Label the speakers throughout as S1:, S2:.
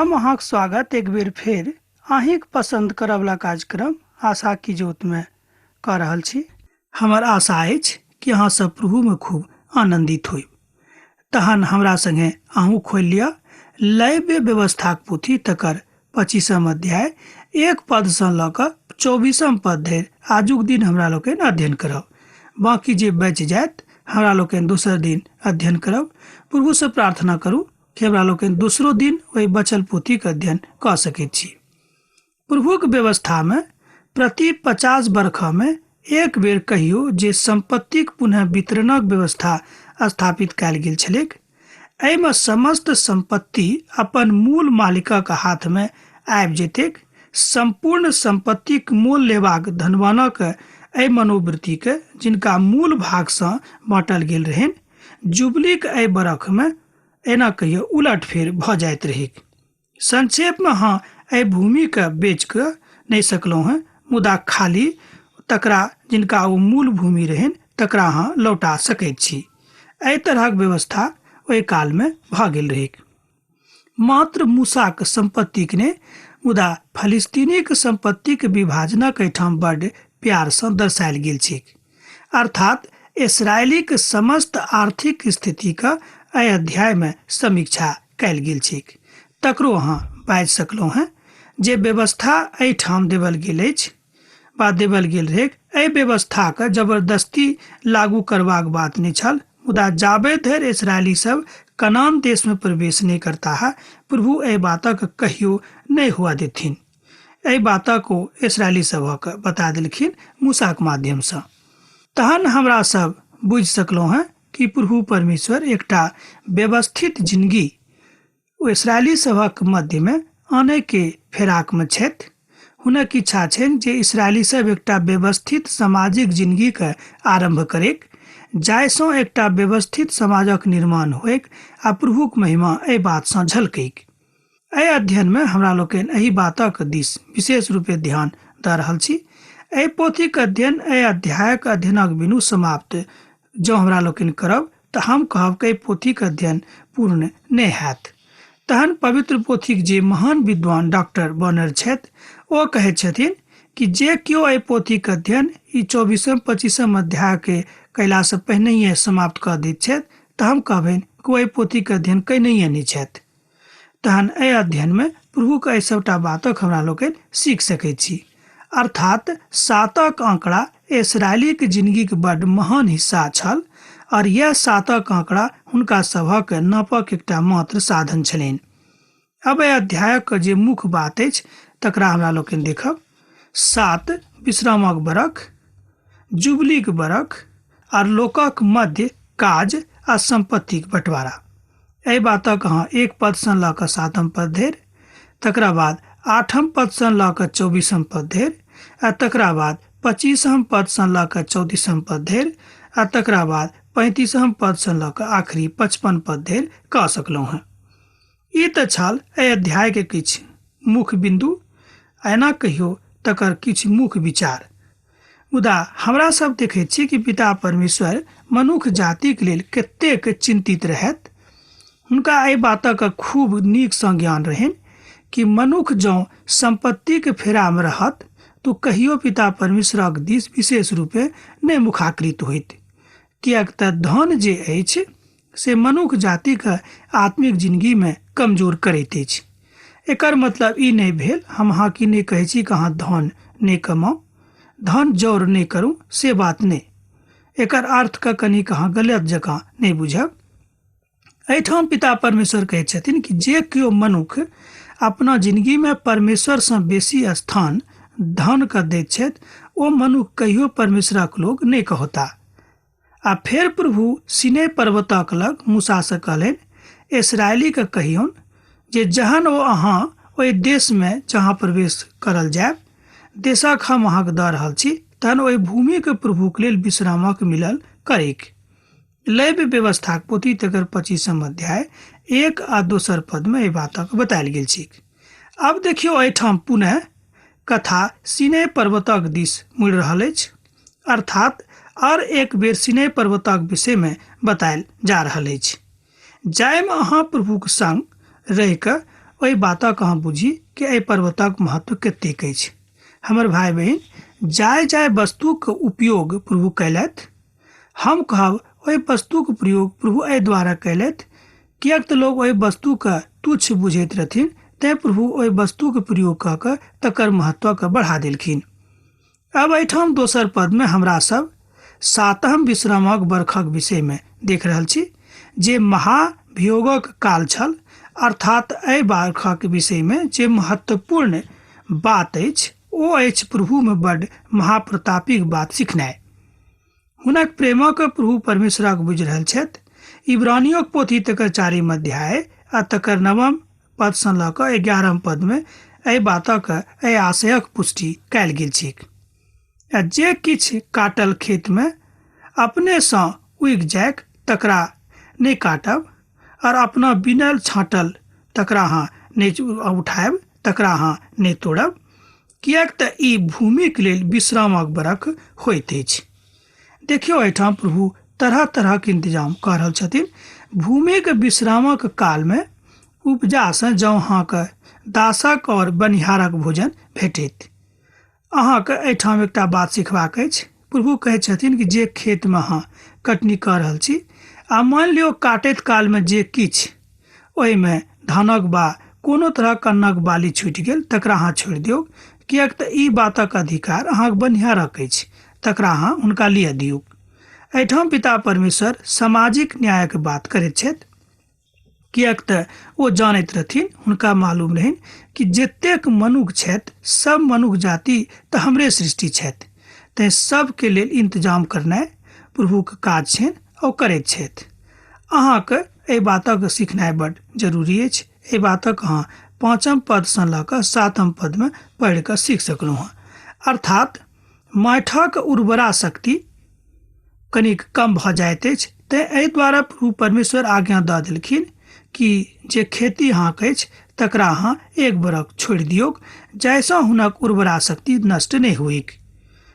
S1: हम अहाँक स्वागत एक बेर फेर अहीँक पसन्द करऽवला कार्यक्रम आशा की ज्योतमे कऽ रहल छी। हमर आशा अछि कि अहाँ सब प्रभुमे खूब आनन्दित होयब। तहन हमरा संगे अहूँ खोलि लिअ लैव्य व्यवस्थाक पोथी, तकर 25म अध्याय 1 पदसँ लऽ कऽ 24म पद धरि आजुक दिन हमरा लोकनि अध्ययन करब। बाँकी जे बचि जायत हमरा लोकनि दोसर दिन अध्ययन करब। प्रभुसँ प्रार्थना करू कि हमरा लोकनि दोसरो दिन ओहि बचल पोथीक अध्ययन कऽ सकैत छी। प्रभुक व्यवस्थामे प्रति 50 बरखमे एक बेर कहियो जे सम्पत्तिक पुनः वितरणक व्यवस्था स्थापित कयल गेल छलैक, एहिमे समस्त सम्पत्ति अपन मूल मालिकक हाथमे आबि जेतैक। सम्पूर्ण सम्पत्तिक मोल लेबाक धनवानक एहि मनोवृत्तिके, जिनका मूल भागसँ बाँटल गेल रहनि, जुबलीक एहि बरखमे एना कहियो उलटफेर भऽ जाइत रहैक। संक्षेपमे अहाँ एहि भूमिके बेच कऽ नहि सकलहुँ हेँ, मुदा खाली तकरा जिनका ओ मूल भूमि रहनि तकरा अहाँ लौटा सकैत छी। एहि तरहक व्यवस्था ओहि कालमे भऽ गेल रहैक। मात्र मूसाक सम्पत्तिक नहि, मुदा फलिस्तीनीक सम्पत्तिक विभाजनक एहिठाम बड्ड प्यारसँ दर्शायल गेल छैक। अर्थात इसराइलीक समस्त आर्थिक स्थितिक एहि अध्यायमे समीक्षा कयल गेल छैक। तकरो अहाँ बाजि सकलहुँ हेँ जे व्यवस्था एहिठाम देवल गेल अछि वा देवल गेल रहैक, एहि व्यवस्थाक जबरदस्ती लागू करबाक बात नहि छल, मुदा जाबे धरि इसराइली सब कनान देशमे प्रवेश नहि करताह, प्रभु एहि बातक कहियो नहि हुआ देथिन। एहि बातक ओ इसराइली सभक बता देलखिन मूसाक माध्यमसँ। तहन हमरा सब बुझि सकलहुँ हेँ कि प्रभु परमेश्वर एकटा व्यवस्थित जिंदगी ओ इसराइली सभक मध्यमे आनयके फेराकमे छथि। हुनक इच्छा छनि जे इसराइली सब एकटा व्यवस्थित सामाजिक जिंदगीके आरम्भ करैक, जाहिसँ एकटा व्यवस्थित समाजक निर्माण होइक आ प्रभुक महिमा एहि बातसँ झलकैक। एहि अध्ययनमे हमरा लोकनि एहि बातक दिस विशेष रूपे ध्यान दऽ रहल छी। एहि पोथीक अध्ययन एहि अध्यायक अध्ययनक बिनु समाप्त जँ हमरा लोकनि करब तऽ हम कहब कि एहि पोथीक अध्ययन पूर्ण नहि हैत। तहन पवित्र पोथीक जे महान विद्वान डॉक्टर बनर छथि ओ कहैत छथिन कि जे केओ एहि पोथीक अध्ययन ई 24म 25म अध्यायके कयलासँ पहिनहिए समाप्त कऽ दैत छथि तऽ हम कहबनि कि ओ एहि पोथीक अध्ययन कयनहिए नहि छथि। तहन एहि अध्ययनमे प्रभुक एहि सभटा बातक हमरा लोकनि सीख सकैत छी। अर्थात सातक आंकड़ा इसराइलीक जिंदगीक बड्ड महान हिस्सा छल और यैह सातक आंकड़ा हुनका सभक नापक एकटा मात्र साधन छलनि। अब एहि अध्यायक जे मुख्य बात अछि तकरा हमरा लोकनि देखब। 7 विश्रामक बरख, जुबलीक बरख आर लोकक मध्य काज आ सम्पत्तिक बंटवारा। एहि बातक अहाँ 1 पदसँ लऽ कऽ 7म पद धरि, तकरा बाद 8म पदसँ लऽ कऽ 24म पद धरि, आ तकरा बाद 25म पदसँ लऽ कऽ 34म पद धरि, आ तकरा बाद 35म पदसँ लऽ कऽ आखिरी 55 पद धरि कऽ सकलहुँ हेँ। ई तऽ छल एहि अध्यायके किछु मुख्य बिन्दु, एना कहियो तकर किछु मुख्य विचार। मुदा हमरा सब देखैत छी कि पिता परमेश्वर मनुख जातिक लेल कतेक चिन्तित रहैत। हुनका एहि बातक खूब नीकसँ ज्ञान रहनि कि मनुख जँ सम्पत्तिक फेरामे रहत तो कहियो पिता परमेश्वरक दिस विशेष रूपे नहि मुखाकृत होइत, किएक तऽ धन जे अछि से मनुख जातिक आत्मिक जिंदगीमे कमजोर करैत अछि। एकर मतलब ई नहि भेल, हम अहाँ की नहि कहै छी कि अहाँ धन नहि कमाउ, धन जौर नहि करू, से बात नहि। एकर अर्थके कनिक अहाँ गलत जकाँ नहि बुझब। एहिठाम पिता परमेश्वर कहै छथिन कि जे केओ मनुख अपना जिंदगीमे परमेश्वरसँ बेसी स्थान धनके दैत छथि, ओ मनुख कहियो परमेश्वरक लोक नहि कहता। आ फेर प्रभु सीनै पर्वतक लग मूसासँ कहलनि, इसराइलीके कहियौन जे जहन ओ अहाँ ओहि देशमे जहाँ प्रवेश करल जायब, देशक हम अहाँके दऽ रहल छी, तहन ओहि भूमिके प्रभुक लेल विश्रामक मिलल करैक। लैव्य व्यवस्थाक पोथी तकर 25म अध्याय 1 आ दोसर पदमे एहि बातक बतायल गेल छैक। आब देखियौ एहिठाम पुनः कथा सीनै पर्वतक दिस मुड़ि रहल अछि, अर्थात आर एक बेर सीनै पर्वतक विषयमे बतायल जा रहल अछि, जाहिमे अहाँ प्रभुक संग रहि कऽ ओहि बातक अहाँ बुझी कि एहि पर्वतक महत्व कतेक अछि। हमर भाय बहिन, जाय जाय वस्तुक उपयोग प्रभु कयलथि, हम कहब ओहि वस्तुक प्रयोग प्रभु एहि द्वारा कयलथि, किएक तऽ लोक ओहि वस्तुके तुच्छ बुझैत रहथिन, तेँ प्रभु ओहि वस्तुक प्रयोग कऽ कऽ तकर महत्वके बढ़ा देलखिन। आब एहिठाम दोसर पदमे हमरा सब सातम विश्रामक बरखक विषयमे देख रहल छी जे महाभियोगक काल छल, अर्थात एहि बरखक विषयमे जे महत्वपूर्ण बात अछि ओ अछि प्रभुमे बड्ड महाप्रतापीक बात सिखनाइ। हुनक प्रेमक प्रभु परमेश्वरक बुझि रहल छथि। इब्रानियोक पोथी तकर चारिम अध्याय आ तकर नवम पदसँ लऽ कऽ 11म पदमे एहि बातक एहि आशयक पुष्टि कयल गेल छैक। आ जे किछु काटल खेतमे अपनेसँ उगि जाइक तकरा नहि काटब, आओर अपना बिनल छाँटल तकरा अहाँ नहि उठायब, तकरा अहाँ नहि तोड़ब, किएक तऽ ई भूमिक लेल विश्रामक बरख होइत अछि। देखियौ, एहिठाम प्रभु तरह तरहक इंतजाम कऽ रहल छथिन। भूमिक विश्रामक कालमे उपजासँ जँ अहाँके दासक आओर बनिहारक भोजन भेटैत। अहाँके एहिठाम एकटा बात सिखबाक अछि। प्रभु कहै छथिन कि जे खेतमे अहाँ कटनी कऽ रहल छी आ मानि लियौ काटैत कालमे जे किछु ओहिमे धानक बा कोनो तरहक अन्नक बाली छूटि गेल, तकरा अहाँ छोड़ि दियौ, किएक तऽ ई बातक अधिकार अहाँक बनिहारक अछि, तकरा अहाँ हुनका लिअ दियौ। एहिठाम पिता परमेश्वर सामाजिक न्यायक बात करैत छथि, किएक तऽ ओ जानैत रहथिन, हुनका मालूम रहनि कि जतेक मनुख छथि सब मनुख जाति तऽ हमरे सृष्टि छथि, तेँ सबके लेल इंतजाम करनाइ प्रभुक काज छनि ओ करैत छथि। अहाँके एहि बातक सिखनाइ बड्ड जरूरी अछि। एहि बातक अहाँ पाँचम पदसँ लऽ कऽ सातम पदमे पढ़ि कऽ सीख सकलहुँ हँ। अर्थात माठक उर्वरा शक्ति कनिक कम भऽ जाइत अछि, तेँ एहि द्वारा प्रभु परमेश्वर आज्ञा दऽ देलखिन कि जे खेती अहाँके अछि तकरा अहाँ एक बरख छोड़ि दियौक, जाहिसँ हुनक उर्वरा शक्ति नष्ट नहि होइक।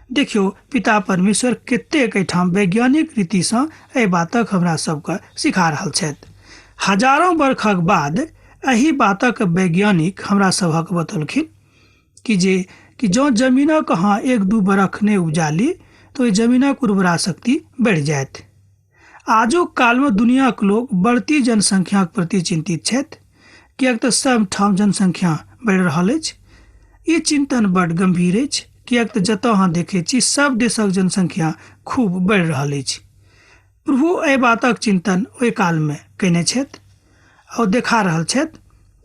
S1: देखियौ, पिता परमेश्वर कतेक एहिठाम वैज्ञानिक रीतिसँ एहि बातक हमरा सबके सिखा रहल छथि। हजारों बरखक बाद एहि बातक वैज्ञानिक हमरा सभक बतौलखिन कि जे कि जँ जमीनक अहाँ एक दू बरख नहि उपजा ली तऽ ओहि जमीनक उर्वरा शक्ति बढ़ि जायत। आजुक कालमे दुनियाक लोक बढ़ती जनसंख्याक प्रति चिन्तित छथि, किएक तऽ सब ठाम जनसंख्या बढ़ि रहल अछि। ई चिन्तन बड्ड गम्भीर अछि, किएक तऽ जतऽ अहाँ देखैत छी सब देशक जनसंख्या खूब बढ़ि रहल अछि। प्रभु एहि बातक चिन्तन ओहि कालमे कयने छथि आओर देखा रहल छथि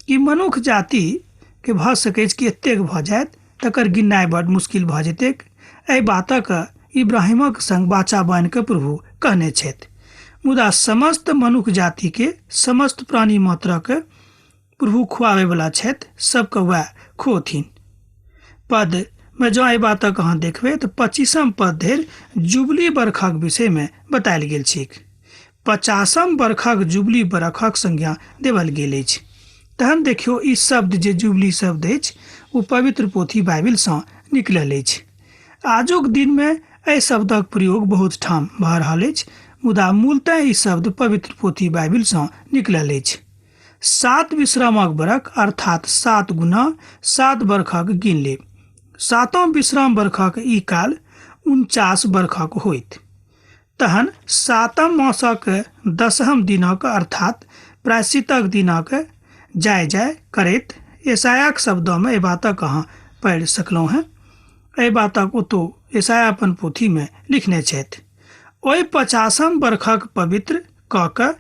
S1: कि मनुख जातिके भऽ सकैछ कि एतेक भऽ जायत तकर गिननाइ बड्ड मुश्किल भऽ जेतैक। एहि बातक इब्राहिमक संग वाचा बान्हि कऽ प्रभु कहने छथि। मुदा समस्त मनुख जातिके, समस्त प्राणी मात्रक प्रभु खुआबैवला छथि, सबके वएह खुओथिन। पद मे जँ एहि बातक अहाँ देखबै तऽ 25म पद धरि जुबली बरखक विषयमे बतायल गेल छैक। 50म बरखक जुबली बरखक संज्ञा देवल गेल अछि। तहन देखियौ, ई शब्द जे जुबली शब्द अछि ओ पवित्र पोथी बाइबिलसँ निकलल अछि। आजुक दिनमे एहि शब्दक प्रयोग बहुत ठाम भऽ रहल अछि, मुदा मूलतः ई शब्द पवित्र पोथी बाइबिलसँ निकलल अछि। 7 विश्रामक बरख अर्थात 7 गुना 7 बरखक गिन लेब। सातम विश्राम बरखक ई काल 49 बरखक होइत। तहन सातम मासक दसम दिनक अर्थात प्रायश्चितक दिनक जाय जाय करैत यशायाक शब्दमे एहि बातक अहाँ पढ़ि सकलहुँ हेँ। एहि बातक ओतौ यशाया अपन पोथीमे लिखने छथि। ओहि 50म बरखक पवित्र कऽ कऽ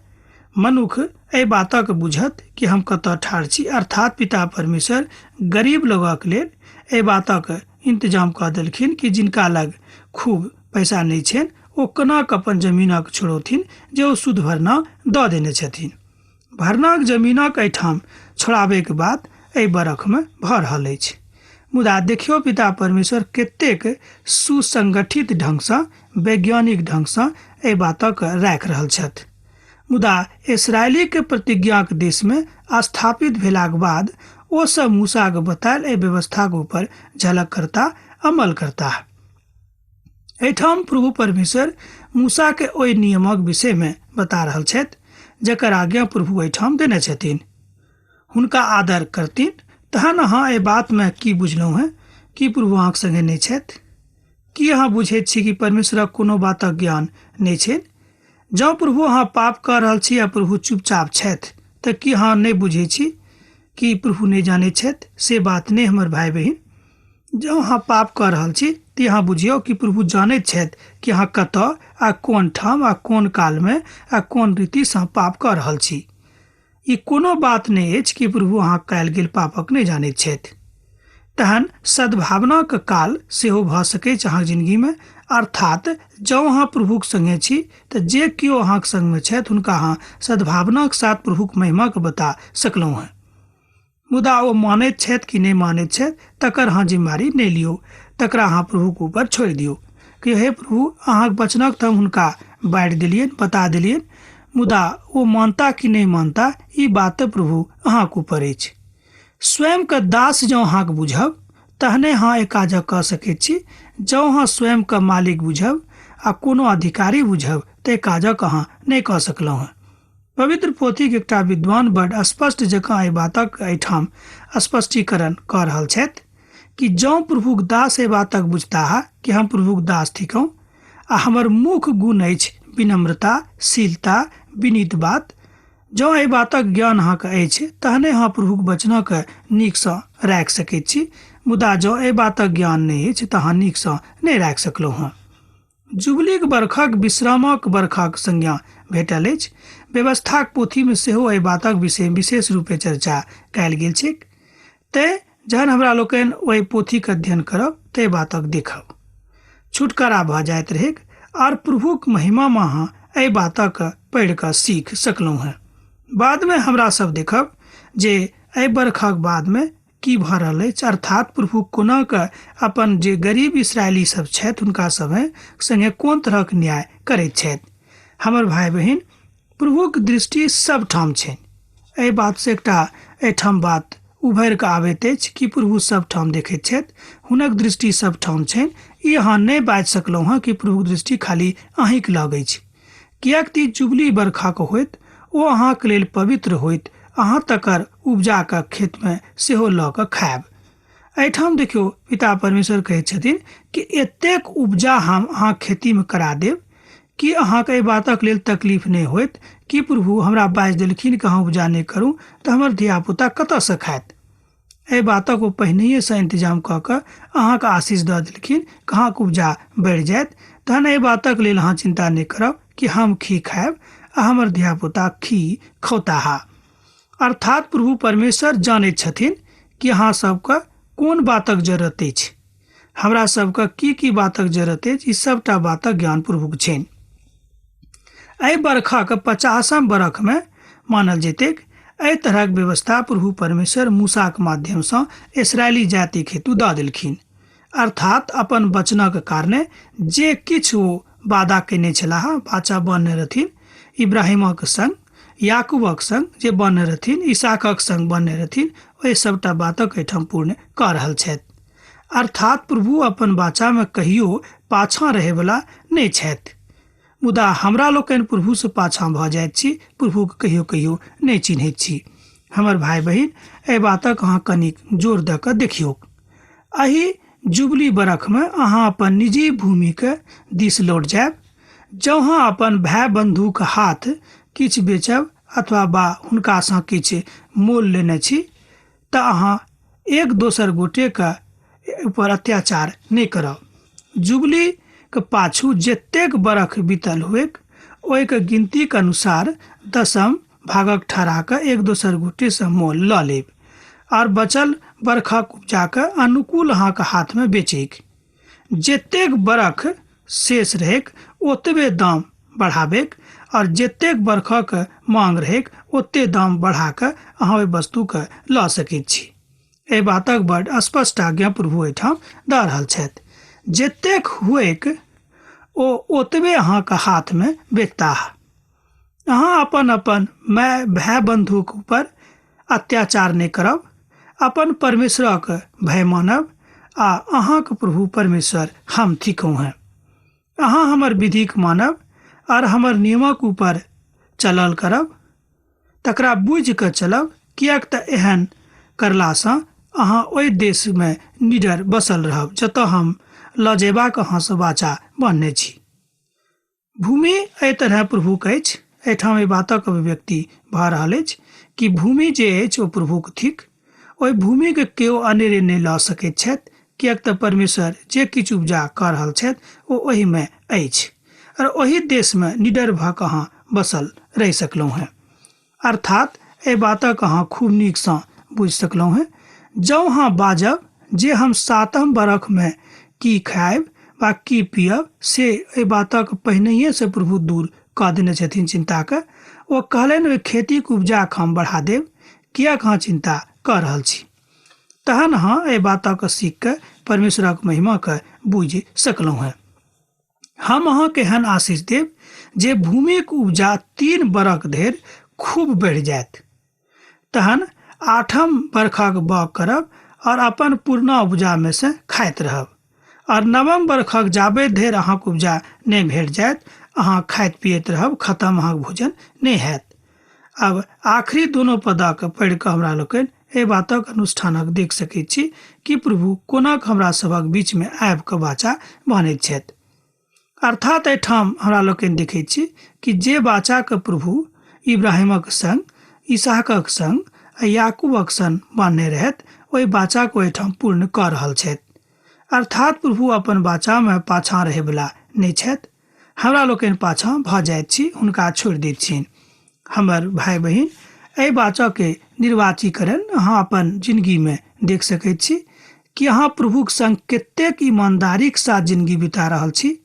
S1: मनुख एहि बातक बुझत कि हम कतऽ ठाढ़ छी, अर्थात पिता परमेश्वर गरीब लोगक लेल एहि बातक इंतजाम कऽ देलखिन कि जिनका लग खूब पैसा नहि छनि ओ कोना कऽ अपन जमीनक छोड़ौथिन जे ओ शुद्ध भरना दऽ देने छथिन। भरनाक जमीनक एहिठाम छोड़ाबैके बात एहि बरखमे भऽ रहल अछि। मुदा देखियौ, पिता परमेश्वर कतेक सुसंगठित ढंगसँ, वैज्ञानिक ढंगसँ एहि बातक राखि रहल छथि। मुदा इसराइलीके प्रतिज्ञाक देशमे स्थापित भेलाक बाद ओ सब मूसाके बतायल एहि व्यवस्थाक ऊपर झलक करता, अमल करता। एहिठाम प्रभु परमेश्वर मूसाके ओहि नियमक विषयमे बता रहल छथि जकर आज्ञा प्रभु एहिठाम देने छथिन। हुनका आदर करथिन। तहन अहाँ एहि बातमे की बुझलहुँ हेँ कि प्रभु अहाँके सङ्गे नहि छथि? की अहाँ बुझैत छी कि परमेश्वरक कोनो बातक ज्ञान नहि छनि? जँ प्रभु अहाँ पाप कऽ रहल छी आ प्रभु चुपचाप छथि तऽ की अहाँ नहि बुझै छी कि प्रभु नहि जानैत छथि? से बात नहि हमर भाय बहिन। जँ अहाँ पाप कऽ रहल छी तऽ अहाँ बुझियौ कि प्रभु जानैत छथि कि अहाँ कतऽ आ कोन ठाम आ कोन कालमे आ कोन रीतिसँ पाप कऽ रहल छी। ई कोनो बात नहि अछि कि प्रभु अहाँक कयल गेल पापक नहि जानैत छथि। तहन सद्भावनाक काल सेहो भऽ सकैछ अहाँक जिनगीमे, अर्थात जँ अहाँ प्रभुक सङ्गे छी तऽ जे केओ अहाँक सङ्गमे छथि हुनका अहाँ सद्भावनाक साथ प्रभुक महिमाके बता सकलहुँ हेँ। मुदा ओ मानैत छथि कि नहि मानैत छथि तकर अहाँ जिम्मेवारी नहि लियौ, तकरा अहाँ प्रभुक ऊपर छोड़ि दियौ कि हे प्रभु, अहाँक वचनक तऽ हम हुनका बाँटि देलियनि, बता देलियनि, मुदा ओ मानता कि नहि मानता ई बात तऽ प्रभु अहाँक ऊपर अछि। स्वयंके दास जँ अहाँके बुझब तहने अहाँ एहि काजक कऽ सकैत छी। जँ अहाँ स्वयंके मालिक बुझब आ कोनो अधिकारी बुझब तऽ एहि काजक अहाँ नहि कऽ सकलहुँ हेँ। पवित्र पोथीक एकटा विद्वान बड स्पष्ट जकाँ एहि बातक एहिठाम स्पष्टीकरण कऽ रहल छथि कि जँ प्रभुक दास एहि बातक बुझताह कि हम प्रभुक दास थिकहुँ आ हमर मुख्य गुण अछि विनम्रता, शीलता, विनीत बात, जँ एहि बातक ज्ञान अहाँके अछि तहने अहाँ प्रभुक वचनक नीकसँ राखि सकैत छी, मुदा जँ एहि बातक ज्ञान नहि अछि तऽ अहाँ नीकसँ नहि राखि सकलहुँ हँ। जुबलीक बरखक विश्रामक बरखक संज्ञा भेटल अछि। व्यवस्थाक पोथीमे सेहो एहि बातक विषय विशेष रूपे चर्चा कयल गेल छैक। तेँ जहन हमरा लोकनि ओहि पोथीक अध्ययन करब ताहि बातक देखब। छुटकारा भऽ जाइत रहैक आर प्रभुक महिमामे अहाँ एहि बातक पढ़ि कऽ सीख सकलहुँ हेँ। बादमे हमरा सब देखब जे एहि बरखक बादमे की भऽ रहल अछि, अर्थात प्रभु कोना कऽ अपन जे गरीब इसराइली सब छथि हुनका सब संगे कोन तरहक न्याय करैत छथि। हमर भाय बहिन, प्रभुक दृष्टि सब ठाम छनि। एहि बातसँ एकटा एहिठाम बात उभरि कऽ आबैत अछि कि प्रभु सब ठाम देखैत छथि, हुनक दृष्टि सब ठाम छनि। ई अहाँ नहि बाजि सकलहुँ हँ कि प्रभुक दृष्टि खाली अहीँक लग अछि, किएक तऽ जुबली बरखाक होइत ओ अहाँक लेल पवित्र होइत, अहाँ तकर उपजाक खेतमे सेहो लऽ कऽ खायब। एहिठाम देखियौ पिता परमेश्वर कहैत छथिन कि एतेक उपजा हम अहाँक खेतीमे करा देब कि अहाँके एहि बातक लेल तकलीफ नहि होइत कि प्रभु हमरा बाजि देलखिन कि अहाँ उपजा नहि करू तऽ हमर धियापुता कतऽसँ खायत। एहि बातक ओ पहिनहिएसँ इंतजाम कऽ कऽ अहाँके आशीष दऽ देलखिन कि अहाँके उपजा बढ़ि जायत, तहन एहि बातक लेल अहाँ चिन्ता नहि करब कि हम खी खायब आ हमर धियापुता खी खौताह। अर्थात प्रभु परमेश्वर जानैत छथिन कि अहाँ सबके कोन बातक जरूरत अछि, हमरा सबके की की बातक जरूरत अछि, ई सबटा बातक ज्ञान प्रभुक छनि। एहि बरखक 50म बरखमे मानल जेतैक। एहि तरहक व्यवस्था प्रभु परमेश्वर मूसाक माध्यमसँ इसराइली जातिक हेतु दऽ देलखिन, अर्थात अपन वचनक कारणे जे किछु ओ वादा कयने छलाह, वाचा बान्हने रहथिन इब्राहिमक संग, याकूबक संग जे बान्हने रहथिन, इसहाकक संग बान्हने रहथिन, ओहि सबटा बातक एहिठाम पूर्ण कऽ रहल छथि। अर्थात प्रभु अपन वाचामे कहियो पाछाँ रहैवला नहि छथि, मुदा हमरा लोकनि प्रभुसँ पाछाँ भऽ जाइत छी, प्रभुके कहियो कहियो नहि चिन्हैत छी। हमर भाय बहिन, एहि बातक अहाँ कनिक जोर दऽ कऽ देखियौक। एहि जुबली बरखमे अहाँ अपन निजी भूमिके दिस लौट जायब। जँ अहाँ अपन भाय बन्धुक हाथ किछु बेचब अथवा बा हुनकासँ किछु मोल लेने छी तऽ अहाँ एक दोसर गोटेके ऊपर अत्याचार नहि करब। जुबलीके पाछू जतेक बरख बीतल होइक ओहिके गिनतीके अनुसार दसम भागक ठहरा कऽ एक दोसर गोटेसँ मोल लऽ लेब आओर बचल बरखक उपजाके अनुकूल अहाँके हाथमे बेचैक। जतेक बरख शेष रहैक ओतबे दाम बढ़ाबैक आओर जतेक बरखक मांग रहैक ओते दाम बढ़ा कऽ अहाँ ओहि वस्तुके लऽ सकैत छी। एहि बातक बड स्पष्ट आज्ञा प्रभु एहिठाम दऽ रहल छथि। जतेक हुएक ओ ओतबे अहाँके हाथमे बेचताह। अहाँ अपन अपन माय भाय बन्धुक ऊपर अत्याचार नहि करब, अपन परमेश्वरक भय मानब आ अहाँक प्रभु परमेश्वर हम थिकहुँ हेँ। अहाँ हमर विधिक मानब आर हमर नियमक ऊपर चलल करब, तकरा बुझि कऽ चलब, किएक तऽ एहन करलासँ अहाँ ओहि देशमे निडर बसल रहब जतऽ हम लऽ जयबाक अहाँसँ वाचा बान्हने छी। भूमि एहि तरहे प्रभुक अछि। एहिठाम एहि बातक अभिव्यक्ति भऽ रहल अछि कि भूमि जे अछि ओ प्रभुक थिक। ओहि भूमिके केओ अनेरे नहि लऽ सकैत छथि, किएक तऽ परमेश्वर जे किछु उपजा कऽ रहल छथि ओ ओहिमे अछि आओर ओहि देशमे निडर भऽ कऽ अहाँ बसल रहि सकलहुँ हेँ। अर्थात एहि बातक अहाँ खूब नीकसँ बुझि सकलहुँ हेँ। जँ अहाँ बाजब जे हम सातम बरखमे की खायब वा की पीयब से एहि बातक पहिनहिएसँ प्रभु दूर कऽ देने छथिन चिन्ताकेँ। ओ कहलनि ओहि खेतीक उपजाक हम बढ़ा देब, किएक अहाँ चिन्ता कऽ रहल छी? तहन अहाँ एहि बातक सीख कऽ परमेश्वरक महिमाकेँ बुझि सकलहुँ हेँ। हम अहाँके एहन आशीष देब जे भूमिक उपजा 3 बरख धरि खूब बढ़ि जायत। तहन आठम बरखक बाग करब और अपन पुरना उपजा में से खाइत रहब और नवम बरखक जाबे धरि अहाँक उपजा नहि भेट जायत अहाँ खाइत पियैत रहब, खत्म अहाँक भोजन नहि हैत। आब आखिरी दोनो पदाके पढ़ि कऽ हमरा लोकनि एहि बातक अनुष्ठानक देख सकैत छी कि प्रभु कोनाक हमरा सभक बीचमे आबि कऽ वाचा बान्हैत छथि। अर्थात एहिठाम हमरा लोकनि देखैत छी कि जे वाचाके प्रभु इब्राहिमक संग, इसहाकक संग आ याकूबक संग बान्हने रहथि, ओहि वाचाके ओहिठाम पूर्ण कऽ रहल छथि। अर्थात प्रभु अपन वाचामे पाछाँ रहैवला नहि छथि। हमरा लोकनि पाछाँ भऽ जाइत छी, हुनका छोड़ि दैत छियनि। हमर भाय बहिन, एहि वाचाके निर्वाचीकरण अहाँ अपन जिनगीमे देख सकैत छी कि अहाँ प्रभुक संग कतेक ईमानदारीक साथ जिनगी बिता रहल छी।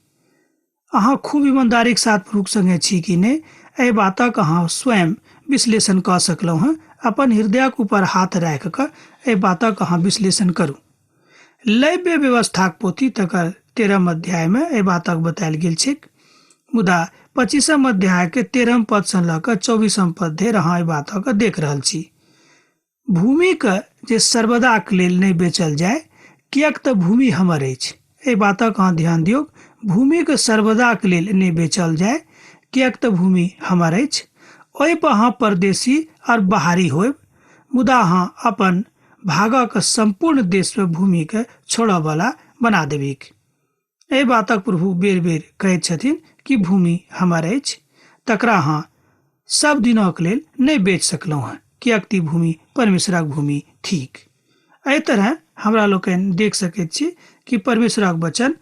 S1: अहाँ खूब ईमानदारीक साथ प्रभुक संगे छी कि नहि, एहि बातक अहाँ स्वयं विश्लेषण कऽ सकलहुँ हँ। अपन हृदयक ऊपर हाथ राखि कऽ एहि बातक अहाँ विश्लेषण करू। लैव्य व्यवस्थाक पोथी तकर 13 अध्यायमे एहि बातक बतायल गेल छैक, मुदा 25 अध्यायके 13 पदसँ लऽ कऽ 24 पद धरि अहाँ एहि बातक देख रहल छी। भूमिके जे सर्वदाक लेल नहि बेचल जाय, किएक तऽ भूमि हमर अछि। एहि बातक अहाँ ध्यान दियौक, भूमिके सर्वदाक लेल नहि बेचल जाय, किएक तऽ भूमि हमर अछि। ओहिपर अहाँ परदेशी आओर बाहरी होयब, मुदा अहाँ अपन भागक सम्पूर्ण देशमे भूमिके छोड़ऽवला बना देबीक। एहि बातक प्रभु बेर बेर कहैत छथिन कि भूमि हमर अछि, तकरा अहाँ सब दिनक लेल नहि बेच सकलहुँ हँ, किएक तऽ भूमि परमेश्वरक भूमि थिक। एहि तरह हमरा लोकनि देख सकैत छी कि परमेश्वरक वचन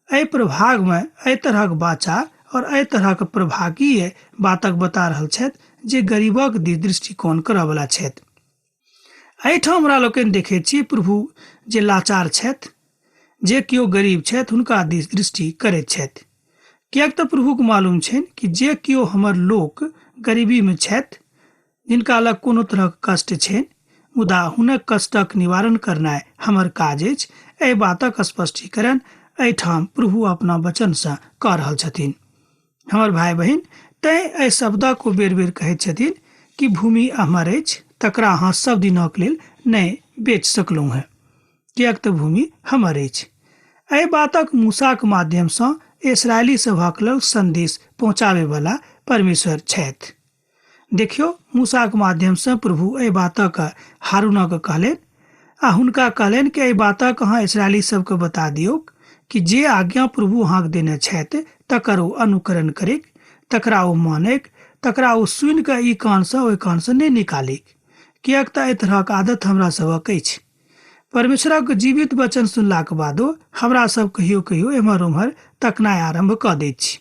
S1: एहि प्रभागमे एहि तरहक वाचा और एहि तरहक प्रभागीय बातक बता रहल छथि जे गरीबक दिस दृष्टिकोण करऽवला छथि। एहिठाम हमरा लोकनि देखैत छी प्रभु जे लाचार छथि, जे केओ गरीब छथि हुनका दिस दृष्टि करैत छथि, किएक तऽ प्रभुक मालूम छनि कि जे केओ हमर लोक गरीबीमे छथि, जिनका लग कोनो तरहक कष्ट छनि, मुदा हुनक कष्टक निवारण करनाइ हमर काज अछि। एहि बातक स्पष्टीकरण एहिठाम प्रभु अपना वचनसँ कऽ रहल छथिन। हमर भाय बहिन, तैं एहि शब्दक ओ बेर बेर कहैत छथिन कि भूमि हमर अछि, तकरा अहाँ सब दिनक लेल नहि बेच सकलहुँ हेँ, किएक तऽ भूमि हमर अछि। एहि बातक मूसाक माध्यमसँ इसराइली सभक लेल संदेश पहुँचाबैवला परमेश्वर छथि। देखियौ, मूसाक माध्यमसँ प्रभु एहि बातक हारूनक कहलनि आ हुनका कहलनि कि एहि बातक अहाँ इसराइली सबके बता दियौक कि जे आज्ञा प्रभु अहाँके देने छथि तकर ओ अनुकरण करैक, तकरा ओ मानैक, तकरा ओ सुनि कऽ ई कानसँ ओहि कानसँ नहि निकालिक, किएक तऽ एहि तरहक आदत हमरा सभक अछि। परमेश्वरक जीवित वचन सुनलाक बादो हमरा सब कहियो कहियो एम्हर ओम्हर तकनाइ आरम्भ कऽ दैत छी।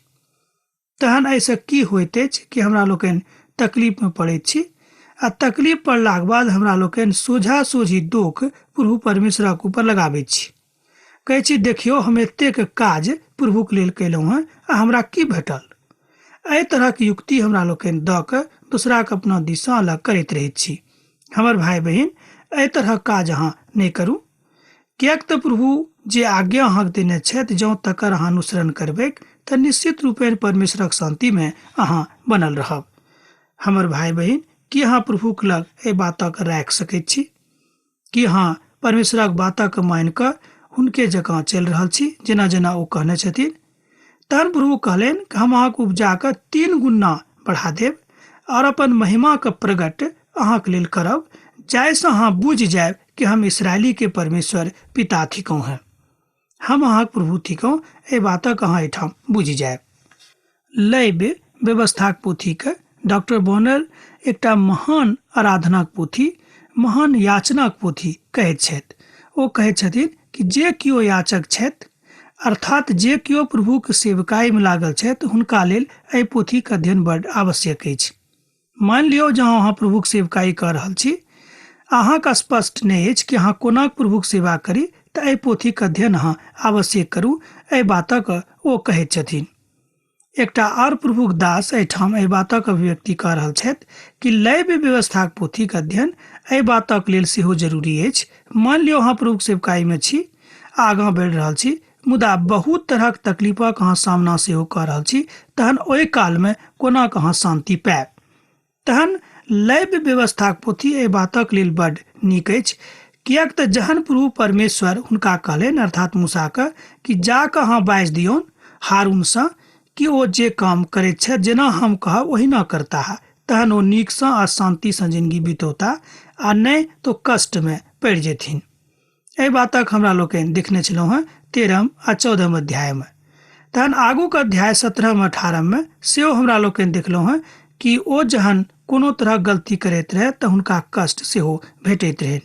S1: तहन एहिसँ की होइत अछि कि हमरा लोकनि तकलीफमे पड़ैत छी आ तकलीफ पड़लाक बाद हमरा लोकनि सोझा सोझी दोख प्रभु परमेश्वरक ऊपर लगाबैत छी। कहै छी, देखियौ हम एतेक काज प्रभुक लेल कयलहुँ हँ आ हमरा की भेटल? एहि तरहक युक्ति हमरा लोकनि दऽ कऽ दोसराके अपना दिससँ अलग करैत रहैत छी। हमर भाय बहिन, एहि तरहक काज अहाँ नहि करू, किएक तऽ प्रभु जे आज्ञा अहाँके देने छथि जँ तकर अहाँ अनुसरण करबैक तऽ निश्चित रूपेण परमेश्वरक शान्तिमे अहाँ बनल रहब। हमर भाय बहिन, की अहाँ प्रभुक लग एहि बातक राखि सकैत छी? की अहाँ परमेश्वरक बातक मानि कऽ हुनके जकाँ चलि रहल छी जेना जेना ओ कहने छथिन? तहन प्रभु कहलनि कि हम अहाँके उपजाके 3 गुना बढ़ा देब और अपन महिमाके प्रकट अहाँक लेल करब जाहिसँ अहाँ बुझि जायब कि हम इसराइलीके परमेश्वर पिता थिकहुँ हेँ। हम अहाँक प्रभु थिकहुँ, एहि बातक अहाँ एहिठाम बुझि जायब। लैब व्यवस्थाक पोथीके डॉक्टर बोनर एकटा महान आराधनाक पोथी, महान याचनाक पोथी कहैत छथि। ओ कहैत छथिन कि जे केओ याचक छथि, अर्थात जे केओ प्रभुक सेवकाईमे लागल छथि, हुनका लेल एहि पोथीक अध्ययन बड्ड आवश्यक अछि। मानि लियौ जँ अहाँ प्रभुक सेवकाई कऽ रहल छी, अहाँके स्पष्ट नहि अछि कि अहाँ कोना प्रभुक सेवा करी, तऽ एहि पोथीक अध्ययन अहाँ आवश्यक करू, एहि बातक ओ कहैत छथिन। एकटा आर प्रभुक दास एहिठाम एहि बातक अभिव्यक्ति कऽ रहल छथि कि लैव्य व्यवस्थाक पोथीक अध्ययन एहि बातक लेल सेहो जरूरी अछि। मानि लियौ अहाँ प्रभुक सेवकाईमे छी, आगाँ बढ़ि रहल छी, मुदा बहुत तरहक तकलीफक अहाँ सामना सेहो कऽ रहल छी, तहन ओहि कालमे कोना कऽ अहाँ शान्ति पायब? तहन लैव्य व्यवस्थाक पोथी एहि बातक लेल बड्ड नीक अछि, किएक तऽ जहन प्रभु परमेश्वर हुनका कहलनि, अर्थात मूसाके, कि जा कऽ अहाँ बाजि दियौन हारूनसँ कि ओ जे काम करैत छथि जेना हम कहब ओहिना करताह, तहन ओ नीकसँ आ शान्तिसँ जिनगी बितौताह आ नहि तऽ ओ कष्टमे पड़ि जेथिन। एहि बातक हमरा लोकनि देखने छलहुँ हेँ 13 आ 14 अध्यायमे। तहन आगूके अध्याय 17 18मे सेहो हमरा लोकनि देखलहुँ हेँ कि ओ जहन कोनो तरहक गलती करैत रहै तऽ हुनका कष्ट सेहो भेटैत रहनि।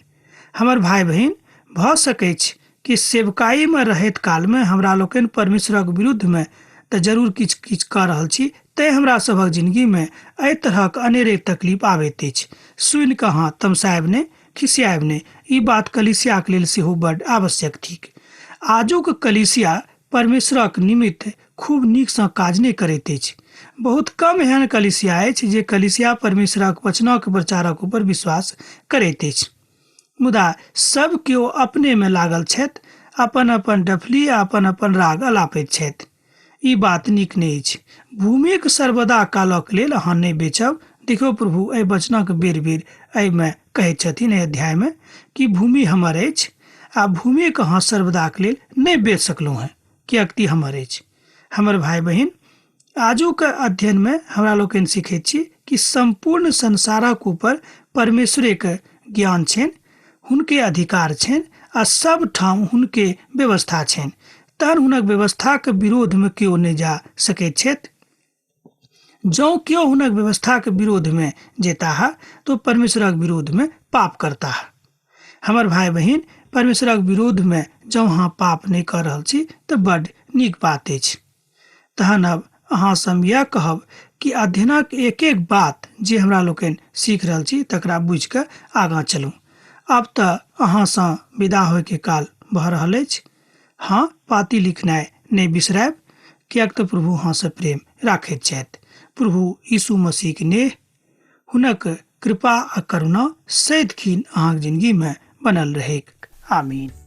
S1: हमर भाय बहिन, भऽ सकैछ कि सेवकाईमे रहैत कालमे हमरा लोकनि परमेश्वरक विरुद्धमे तऽ जरूर किछु किछु कऽ रहल छी, तैँ हमरा सभक जिनगीमे एहि तरहक अनेरे तकलीफ आबैत अछि। सुनि कऽ अहाँ तमसायब नहि, खिसियाएब नहि। ई बात कलीसियाक लेल सेहो बड्ड आवश्यक थिक। आजुक कलीसिया परमेश्वरक निमित्त खूब नीक सँ काज नहि करैत अछि। बहुत कम एहन कलीसिया अछि जे कलीसिया परमेश्वरक वचनक प्रचारक ऊपर विश्वास करैत अछि। मुदा सब केओ अपने मे लागल छथि, अपन-अपन डफली आ अपन-अपन राग अलापैत छथि। ई बात नीक नहि अछि। भूमिक सर्वदा कालक लेल अहाँ नहि बेचब। देखियौ प्रभु एहि वचनक बेर-बेर एहिमे कहैत छथिन एहि अध्यायमे कि भूमि हमर अछि आ भूमिक अहाँ सर्वदाक लेल नहि बेच सकलहुँ हेँ, किएक तऽ ई हमर अछि। हमर भाय बहिन, आजुक अध्ययनमे हमरा लोकनि सिखैत छी कि सम्पूर्ण संसारक ऊपर परमेश्वरेक ज्ञान छनि, हुनके अधिकार छनि आ सब ठाम हुनके व्यवस्था छनि। तहन हुनक व्यवस्थाक विरोधमे केओ नहि जा सकैत छथि। जँ केओ हुनक व्यवस्थाक विरोधमे जेताह तऽ परमेश्वरक विरोधमे पाप करताह। हमर भाय बहिन, परमेश्वरक विरोधमे जँ अहाँ पाप नहि कऽ रहल छी तऽ बड्ड नीक बात अछि। तहन अब अहाँ सब इएह कहब कि अध्ययनक एक एक बात जे हमरा लोकनि सीख रहल छी तकरा बुझि कऽ आगाँ चलू। आब तऽ अहाँसँ विदा होइके काल भऽ रहल अछि। हँ, पाती लिखनाइ नहि बिसरायब, किएक तऽ प्रभु अहाँसँ प्रेम राखैत छथि। प्रभु यीशु मसीहक नेह, हुनक कृपा आ करुणा सदिखन अहाँक जिनगीमे बनल रहैक। आमीन।